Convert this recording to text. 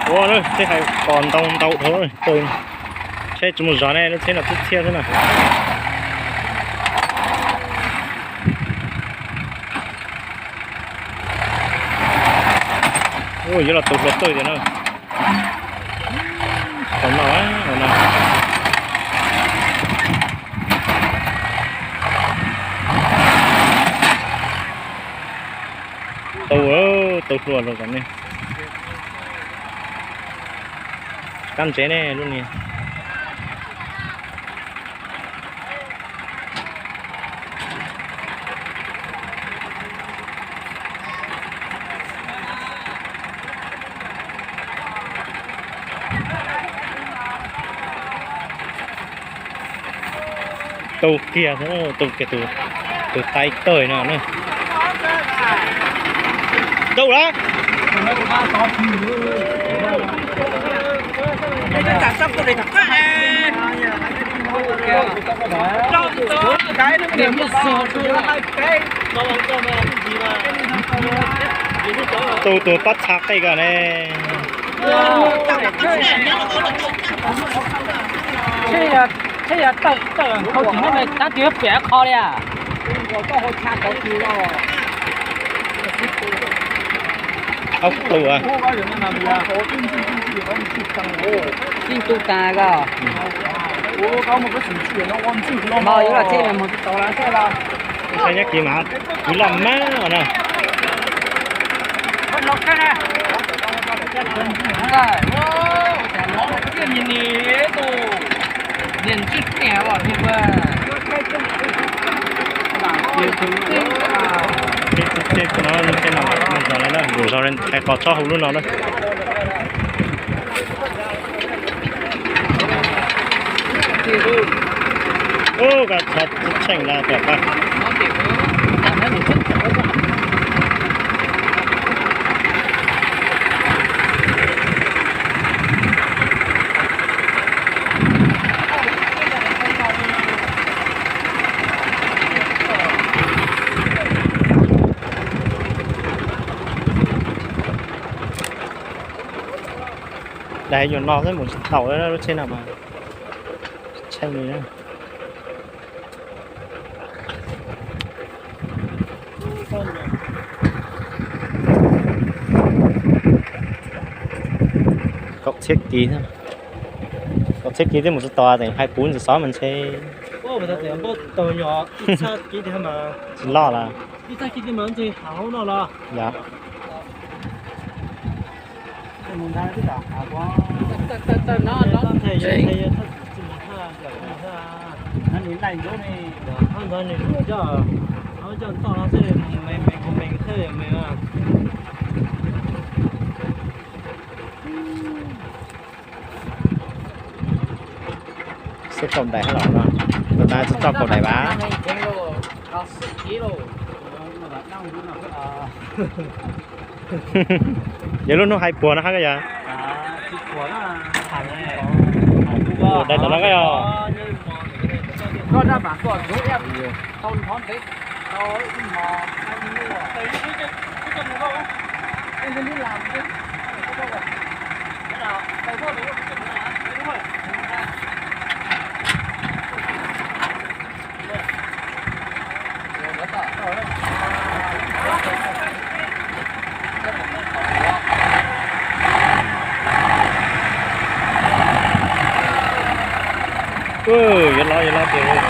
Ua, txheb hais qos ntau ntau dhau, tsheb tsis mus zov ne, lub tsheb no tub txhiab xwb na. Yuav los tu hlua tuaj tiag na. Tau no, no. Tu, tu hlua rau kom ne. Kab ntsev ne lub niag. Tu kiag, tu kiag tus tais tawg no na. Tau lawm. Tu tus pob txha qij ko ne. Tsheb yog tawm tau tsis muab tab tis piam qho li a. Ob tug. Txij ntuj tas ko. Mas yuav los tsheb mus tsis tau lawm thiab los. Saib nyob kiv mas kwv loj mab no. Mus zov li no, mus zov li no, hais qos txhob hu lub no na. Ub, koj tsheej los tias koj. Daim nyuam no xwb mus tsis tau lub tsheb no mas. Tshee li na. Kaum txhiab kis, kaum txhiab kis twb mus tsis tau, tseem hais puv ntsis xov mas ntshe tsis loj lawm. Yog. Xub kaum daim los no, tus tas tsis txog kaum daim vas. Yog lub hnub hais puas no hab ko yog. Daim tom no ko yog. Yuav los, yuav los tias.